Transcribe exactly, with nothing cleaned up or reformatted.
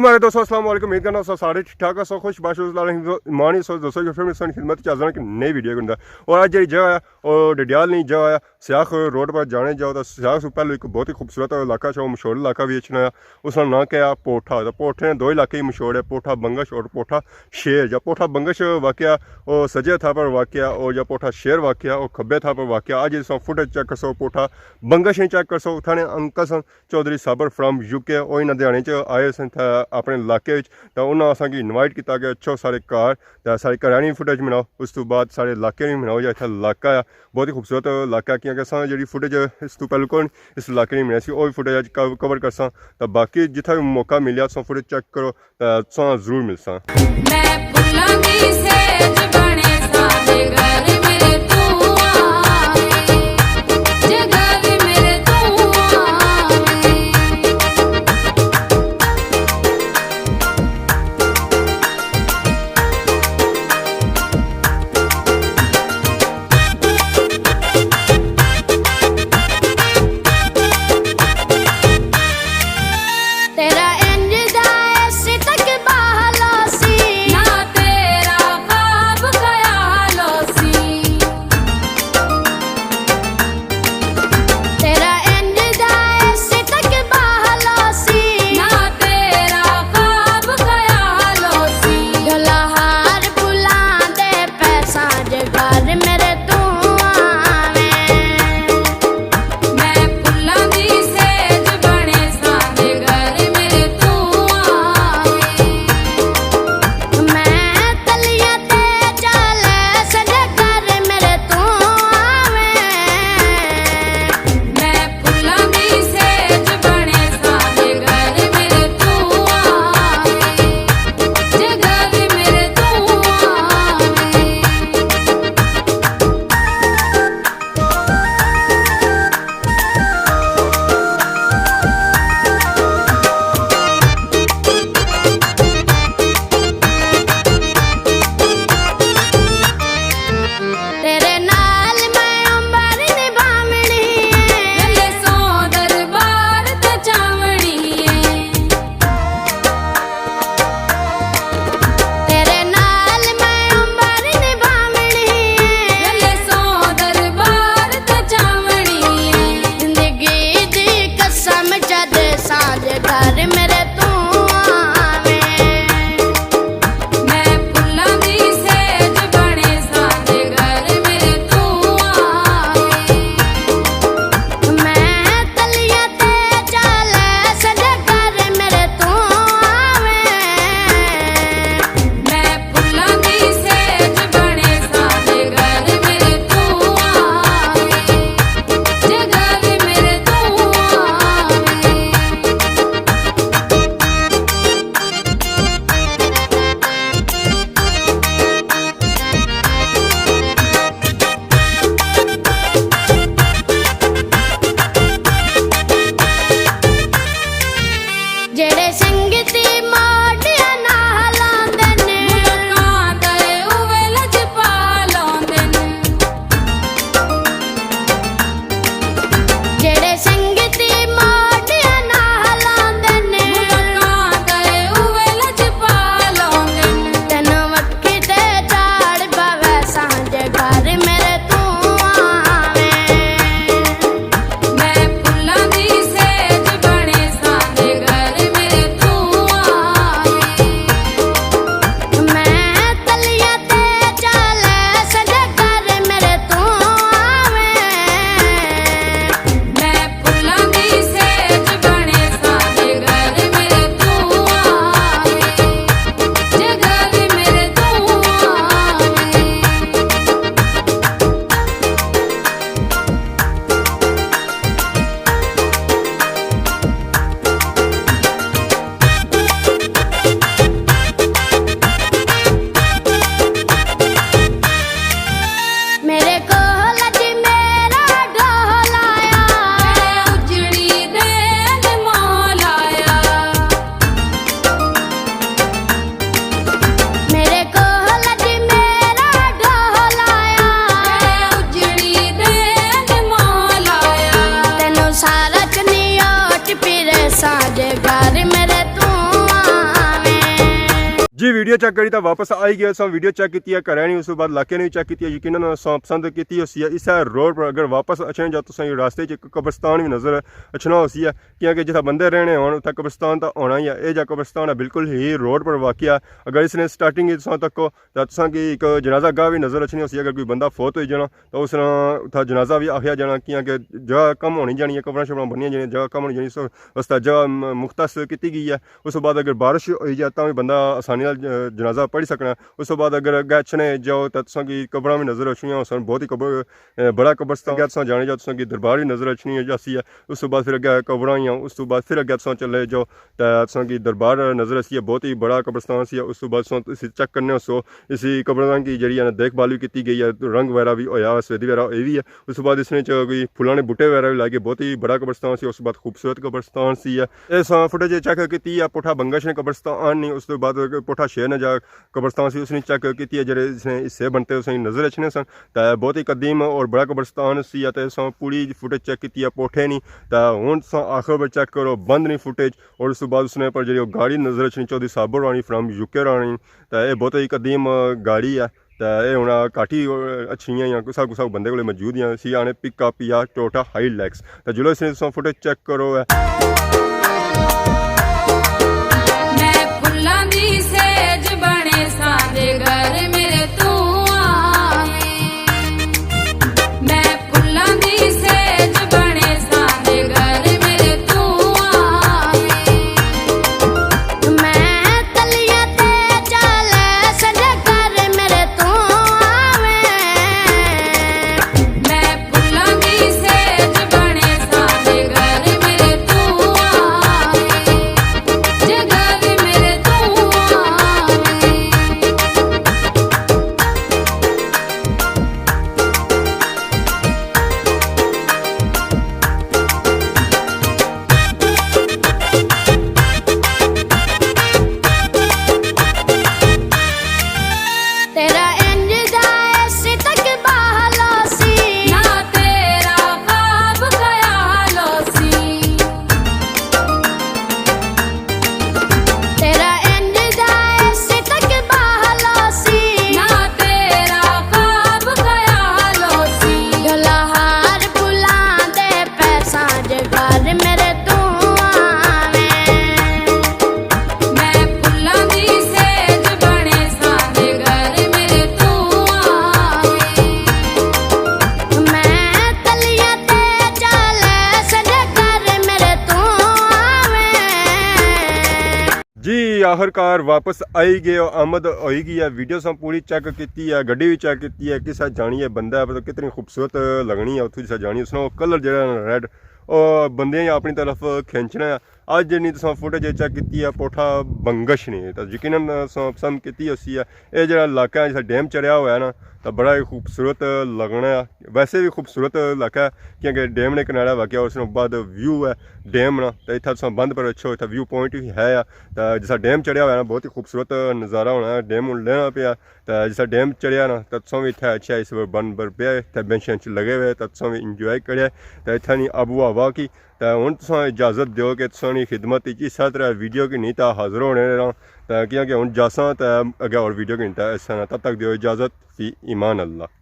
ہمارے دوستو، السلام علیکم۔ امید کرنا سو سارے ٹھیک ٹھاک ہسو، خوش باش ہسو، اللہ رحم و ایمان ہسو۔ دوستو، جو پھر میں سن خدمت چ حاضر ہاں کہ نئی ویڈیو کے اندر۔ اور اج جیڑی جگہ ہے، او ڈڈیال نی جگہ ہے، سیاخ روڈ پر جانے جاؤ تو سیاخ سے پہلے ایک بہت ہی خوبصورت علاقہ ہے، مشہور علاقہ بھی اچھنا ہے۔ اس کا نام کیا ہے؟ پوٹھا۔ تو پوٹھے نے دو علاقے ہی مشہور ہے، پوٹھا بنگش اور پوٹھا شیر۔ جا پوٹھا بنگش واقعہ او سجے تھا پر واقعہ، اور جا پوٹھا شیر واقعہ او کھبے تھا پر واقعہ۔ اج اس فوٹیج چیک کرسو، پوٹھا بنگش نے چیک کرسو، اتھاں نے انکل سن چودھری صابر فرام یو کے، او انہاں دیہاڑیں چ آئے سن تھا اپنے علاقے وچ، تاں انہاں اساں کی انوائٹ کیتا کہ اچھو سارے گھر، تاں سارے گھراں نی فوٹیج بناؤ، اس تو بعد سارے علاقے نی بناؤ، جا اتھا علاقہ آ، بہت ہی خوبصورت علاقہ آ، کیونکہ اساں جیڑی فوٹیج اس تو پہلے کون اس علاقے نی بنائی سی، او وی فوٹیج اج کو-، کور کرساں، تاں باقی جتھا وی موقع ملیا تساں فوٹیج چیک کرو، تاں تساں ضرور ملساں۔ میں پھلاں دی سیج بنے ساں، جے گھر میرے تو آوے، جے گھر میرے تو آوے۔ تیرا انج دا ایسی تک بہلا سی، نہ ویڈیو چیک کری تاں واپس آئی گئے ساں۔ ویڈیو چیک کیتی ہے گھرے نی، اس بعد علاقے نی وی چیک کیتی ہے، یقیناً تساں پسند کیتی ہوسی ہے۔ اسے روڈ پر اگر واپس اچھنے جاؤ تساں کی راستے چ ایک قبرستان وی نظر اچھنا ہوسی ہے، کیونکہ جتھا بندے رہنے ہون اتھا قبرستان تاں ہونا ہی ہے۔ اے جا قبرستان ہے بالکل ہی روڈ پر واقع ہے۔ اگر اس نے سٹارٹنگ ہی تساں تکو تاں تساں کی ایک جنازہ گاہ وی نظر اچھنی ہوسی ہے۔ اگر کوئی بندہ فوت ہوئی جانا تاں اس نا اتھا جنازہ وی آخیا جانا، کیونکہ جگہ کم ہونی جانی ہے، قبراں شبراں بنیاں جانیاں، جگہ کم ہونی جانی، اس واسطے جگہ م-، مختص کیتی گئی ہے۔ اس تو بعد اگر بارش ہوئی جائے تاں وی بندہ آسانی نال ج-، جنازہ پڑھی سکنا۔ اس تو بعد اگر اگے اچھنے جاؤ تاں تساں کی قبراں وی نظر اچھنیاں ہوسن، بہت ہی قبر، اے، بڑا قبرستان۔ اگے تساں جانے جاؤ تساں کی دربار وی نظر اچھنی ہے جاسی ہے۔ اس تو بعد پھر اگے قبراں ہی ہیں، اس تو بعد پھر اگے تساں چلے جاؤ تاں تساں کی دربار نظر اچھسی ہے، بہت ہی بڑا قبرستان سی ہے۔ اس تو بعد تساں اسی چیک کرنے ہوسو، اسی قبرستان کی جیڑی ہے نا دیکھ بھال وی کیتی گئی ہے، رنگ وغیرہ وی ہویا، سفیدی وغیرہ ہوئی وی ہے۔ اس تو بعد اس نے چ کوئی پھلاں نے بوٹے وغیرہ وی لائے گئے، بہت ہی بڑا قبرستان سی، اس بعد خوبصورت قبرستان سی ہے۔ اے اساں فوٹیج چیک کیتی ہے، پوٹھا بنگش نے قبرستان نہیں، اس تو بعد پوٹھا شیر نے جا قبرستان سی، اس نے چیک کیتی ہے، جڑے اس نے حصے بنتے اس نے نظر اچھنے سن۔ تے بہت ہی قدیم اور بڑا قبرستان سی ہے، تے اساں پوری فوٹیج چیک کیتی ہے پوٹھے نہیں۔ تے ہن اساں آخر پر چیک کرو بند نہیں فوٹیج، اور اس تو بعد اس نے پر جڑی او گاڑی نظر اچھنی چودھری صابر رانی فرام یو کے رانی، تے اے بہت ہی قدیم گاڑی ہے۔ تے اے ہن گھٹ ہی اچھیاں یا کسا کسا بندے کولے موجود یا سی آنے پک اپ یا ٹوٹا ہائی لیکس۔ تے جلو اس نے تساں فوٹیج چیک کرو ہے۔ میں پھلاں دی سیج بنے ساں دے گھر میرے تو آویں۔ میں پھلاں دی سیج بنے ساں دے گھر میرے تو آویں۔ میں تلیاں تے چل سجے گھر میرے تو آویں۔ میں پھلاں دی سیج بنے ساں دے گھر میرے تو آویں۔ جے گھر میرے تو آویں۔ تیرا انج دا ایسی تک بہلو سی، نہ تیرا خواب خیالو سی۔ تیرا انج دا ایسی تک بہلو سی، نہ تیرا خواب خیالو سی۔ ڈھولا ہار بلاندے پیساں جے گھر میرے تو آویں۔ میں پھلاں دی سیج بنے ساں دے گھر میرے تو آویں۔ میں تلیاں تے چل سجے گھر میرے تو آویں۔ جی آخر کار واپس آئی گئے، آمد ہوئی گئی ہے۔ ویڈیو ساں پوری چیک کیتی ہے، گڈی وی چیک کیتی ہے، کسا جانی ہے بندہ ہے، پتہ کتنی خوبصورت لگنی ہے اتھوں جسا جانی، اس نا کلر جیڑا ریڈ او بندیاں اپنی طرف کھینچنا ہے۔ اج جنی تساں فوٹیج چیک کیتی ہے پوٹھا بنگش نے، تے یقیناً تساں پسند کیتی ہوسی ہے۔ اے جیڑا علاقہ ہے جسا ڈیم چڑھیا ہوا ہے نا، تے بڑا ہی خوبصورت لگنا ہے۔ ویسے وی خوبصورت علاقہ ہے، کیونکہ ڈیم نے کنارے واقع، اس نے بعد ویو ہے ڈیم نا، تے اتھا تساں بند پر اچھو، اتھا ویو پوائنٹ وی ہے آ۔ تے جسا ڈیم چڑھیا ہوا ہے نا، بہت ہی خوبصورت نظارہ ہونا ہے۔ ڈیم ہن لینا پیا، تے جسا ڈیم چڑھیا نا، تے تساں وی اتھا اچھا اس بند پر پیا، اتھا بینچ شینچ لگے ہوئے، تے تساں وی انجوائے کریا، تے اتھا نی آب و ہوا کی۔ تے ہن تساں اجازت دیو کہ تساں نی خدمت اچ اسا طرح ویڈیو کی نہیں تا حاضر ہونے رہاں، تے کیونکہ ہن جاساں تے اگے اور ویڈیو کی نہیں تا اسا نا۔ تب تک دیو اجازت، فی امان اللہ۔